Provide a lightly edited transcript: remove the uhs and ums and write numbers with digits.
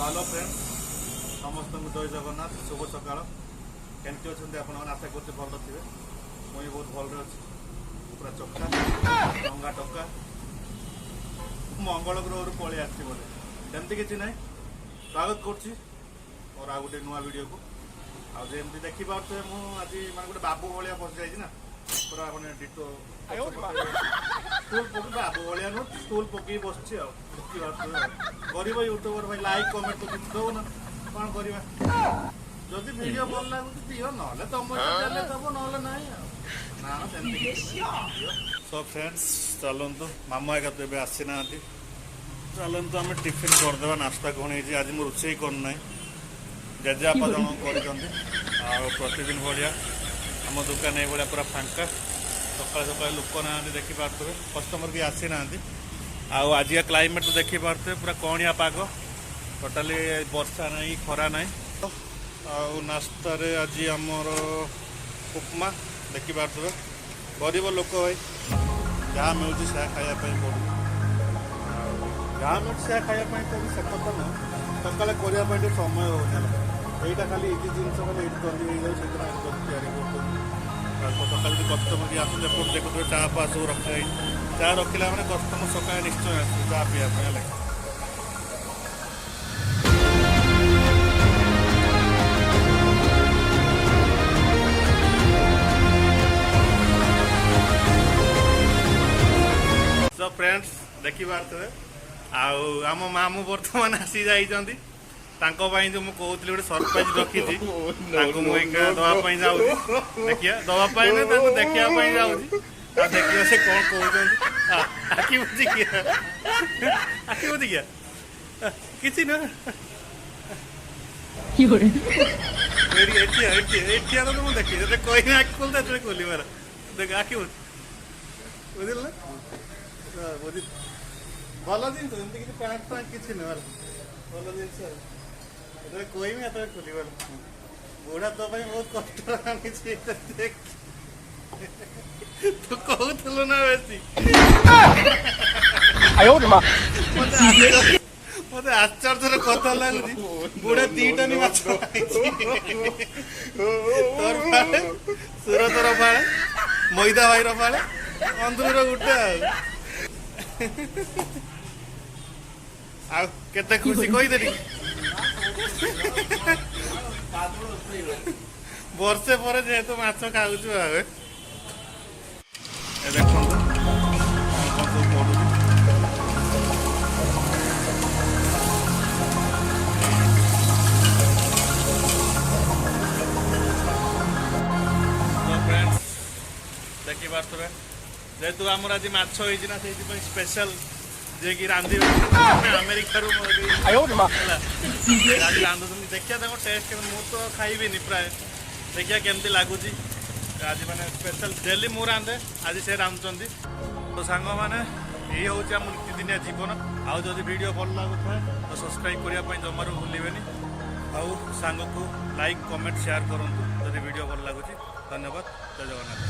Hello friend, ସମସ୍ତଙ୍କୁ ଜୟ ଜଗନ୍ନାଥ, ଶୁଭ ସକାଳ। କେମିତି ଅଛନ୍ତି ଆପଣମାନେ? ଆଶା କରୁଛି ଭଲ ଥିବେ। ମୁଁ ବି ବହୁତ ଭଲରେ ଅଛି। ପୁରା ଚକା ରଙ୍ଗା ଟଙ୍କା, ମଙ୍ଗଳ ଗ୍ରହରୁ ପଳେଇ ଆସିଛି ବୋଧେ। ସେମିତି କିଛି ନାହିଁ। ସ୍ୱାଗତ କରୁଛି ମୋର ଆଉ ଗୋଟେ ନୂଆ ଭିଡ଼ିଓକୁ। ଆଉ ଯେମିତି ଦେଖିପାରୁଥିବେ, ମୁଁ ଆଜି ମାନେ ଗୋଟେ ବାବୁ ଭଳିଆ ବସିଯାଇଛି ନା, ପୁରା ମାନେ ଡିଟୋ ଷ୍ଟୁଲ ପକେଇ, ବାବୁ ଭଳିଆ ନୁହଁ, ଷ୍ଟୁଲ ପକେଇ ବସିଛି। ଆଉ ଦେଖିପାରୁଥିବେ ଆଉ। ଗରିବ ୟୁଟ୍ୟୁବର ଭାଇ, ଲାଇକ୍ କମେଣ୍ଟ ତ କିଛି ଦଉନ, କ'ଣ କରିବା? ଯଦି ଭିଡ଼ିଓ ଭଲ ଲାଗୁଛି ଦିଅ, ନହେଲେ ତମ ଇଚ୍ଛା, ଦେଲେ ଦବ, ନହେଲେ ନାହିଁ। ଆଉ ନା ନା, ସେମିତି କିଛି ନାହିଁ। ସୋ ଫ୍ରେଣ୍ଡସ୍, ଚାଲନ୍ତୁ, ମାମା ଏକା ତ ଏବେ ଆସିନାହାନ୍ତି। ଚାଲନ୍ତୁ, ଆମେ ଟିଫିନ୍ କରିଦେବା। ନାସ୍ତା କ'ଣ ହେଇଛି? ଆଜି ମୁଁ ରୋଷେଇ କରୁନାହିଁ, ଜେଜେବାପା ଜଣ କରିଛନ୍ତି। ଆଉ ପ୍ରତିଦିନ ଭଳିଆ ଆମ ଦୋକାନ ଏଇଭଳିଆ ପୁରା ଫାଙ୍କା। ସକାଳେ ସକାଳେ ଲୋକ ନାହାନ୍ତି, ଦେଖିପାରୁଥିବେ, କଷ୍ଟମର କେହି ଆସିନାହାନ୍ତି। ଆଉ ଆଜିକା କ୍ଲାଇମେଟ୍ ତ ଦେଖିପାରୁଥିବେ, ପୁରା କଅଁଳିଆ ପାଗ, ଟୋଟାଲି ବର୍ଷା ନାହିଁ, ଖରା ନାହିଁ। ଆଉ ନାସ୍ତାରେ ଆଜି ଆମର ଉପମା, ଦେଖିପାରୁଥିବେ। ଗରିବ ଲୋକ ଭାଇ, ଯାହା ମିଳୁଛି ସେୟା ଖାଇବା ପାଇଁ ପଡ଼ୁଛି। ଆଉ ଯାହା ମିଳୁଛି ସେୟା ଖାଇବା ପାଇଁ ପଡ଼ୁଛି ସେ କଥା ନୁହଁ, ସକାଳେ କରିବା ପାଇଁ ଟିକେ ସମୟ ହେଉନି। ହେଲା, ଏଇଟା ଖାଲି ଇଜି ଜିନିଷ, ଖାଲି ଏଇଠି ଜଲ୍ଦି ହେଇଯାଉଛି, ସେଥିପାଇଁ ଜଲ୍ଦି ତିଆରି କରୁଛନ୍ତି। ଆଉ ସକାଳେ ଯଦି କଷ୍ଟମର କିଏ ଆସନ୍ତି, ଏପଟେ ଦେଖୁଥିବେ ଚା ଫା ସବୁ ରଖା ହେଇଛି। ଚା ରଖିଲା ମାନେ କଷ୍ଟମର ସକାଳେ ନିଶ୍ଚୟ ଆସିବେ ଚା ପିଇବା ପାଇଁ। ହେଲା। ସୋ ଫ୍ରେଣ୍ଡସ୍, ଦେଖିପାରୁଥିବେ, ଆଉ ଆମ ମାମୁଁ ବର୍ତ୍ତମାନ ଆସି ଯାଇଛନ୍ତି। ତାଙ୍କ ପାଇଁ ଯୋଉ ମୁଁ କହୁଥିଲି ଗୋଟେ ସରପ୍ରାଇଜ ରଖିଛି, ତାଙ୍କୁ ମୁଁ ଏକା ଦବା ପାଇଁ ଯାଉଛି। ଦେଖିବା, ଦବା ପାଇଁ ନା, ତାଙ୍କୁ ଦେଖିବା ପାଇଁ ଯାଉଛି। ଆଉ ଦେଖିବା ସେ କଣ କହୁଛନ୍ତି। ଆଖି ବୁଜିକି, ଆଖି ବୁଜିକି, କିଛି ନୁହଁ। ଏଠି ଏଠି ଏଠି ଏଠି ତ ମୁଁ ଦେଖିଛି। ଯେତେ କହିନି ଆଖି ଖୋଲିତେ, ସେତେବେଳେ ଖୋଲିବାର ଦେଖ। ଆଖି ବୁଝ, ବୁଝିଲ ନା? ହଁ, ବୁଝି। ଭଲ ଜିନିଷ, ଏମିତି କିଛି ପ୍ୟାଣ୍ଟ ଫ୍ୟାଣ୍ଟ କିଛି ନୁହଁ, ହେଲା। ଭଲ ଜିନିଷ। ଯେତେବେଳେ କହିବି ସେତେବେଳେ ଖୋଲିବ, ହେଲା। ବୁଢା ତୋ ପାଇଁ ବହୁତ କଷ୍ଟ ଆଣିଛି ଏଇଟା, ଦେଖ। ତୁ କହୁଥିଲୁ ନା ବେଶୀ। 哎呦我的妈！ ମତେ ଆଶ୍ଚର୍ଯ୍ୟର କଥା ଲାଗୁଛି, ବୁଢା ଦିଟା ନି ମାଛ ଖାଇଛି। ତୋର ଫାଳେ, ସୁରତର ଫାଳେ, ମଇଦା ଭାଇର ଫାଳେ, ଅନ୍ଦୁର ଗୋଟେ। ଆଉ କେତେ ଖୁସି କହିଦେଲି। ବର୍ଷେ ପରେ ଯେହେତୁ ମାଛ ଖାଉଛୁ। ଆଉ ଏ ଦେଖନ୍ତୁ କଣ କଣ ସବୁ ପଡୁଛି। ତ ଫ୍ରେଣ୍ଡସ୍, ଦେଖିପାରୁଥିବେ, ଯେହେତୁ ଆମର ଆଜି ମାଛ ହେଇଛି ନା, ସେଇଥିପାଇଁ ସ୍ପେଶାଲ ଯିଏକି ରାନ୍ଧିବେ ଆମେରିକାରୁ ମଗେଇ 哎呦我的妈！ ହେଲା, ଆଜି ରାନ୍ଧୁଛନ୍ତି। ଦେଖିବା ତାଙ୍କ ଟେଷ୍ଟ। ମୁଁ ତ ଖାଇବିନି ପ୍ରାୟ, ଦେଖିବା କେମିତି ଲାଗୁଛି। ଆଜି ମାନେ ସ୍ପେଶାଲ, ଡେଲି ମୁଁ ରାନ୍ଧେ, ଆଜି ସେ ରାନ୍ଧୁଛନ୍ତି। ତ ସାଙ୍ଗମାନେ, ଏଇ ହେଉଛି ଆମ ନିତିଦିନିଆ ଜୀବନ। ଆଉ ଯଦି ଭିଡ଼ିଓ ଭଲ ଲାଗୁଥାଏ ତ ସବସ୍କ୍ରାଇବ୍ କରିବା ପାଇଁ ଜମାରୁ ଭୁଲିବେନି। ଆଉ ସାଙ୍ଗକୁ ଲାଇକ୍, କମେଣ୍ଟ, ସେୟାର କରନ୍ତୁ ଯଦି ଭିଡ଼ିଓ ଭଲ ଲାଗୁଛି। ଧନ୍ୟବାଦ, ଜୟ ଜଗନ୍ନାଥ।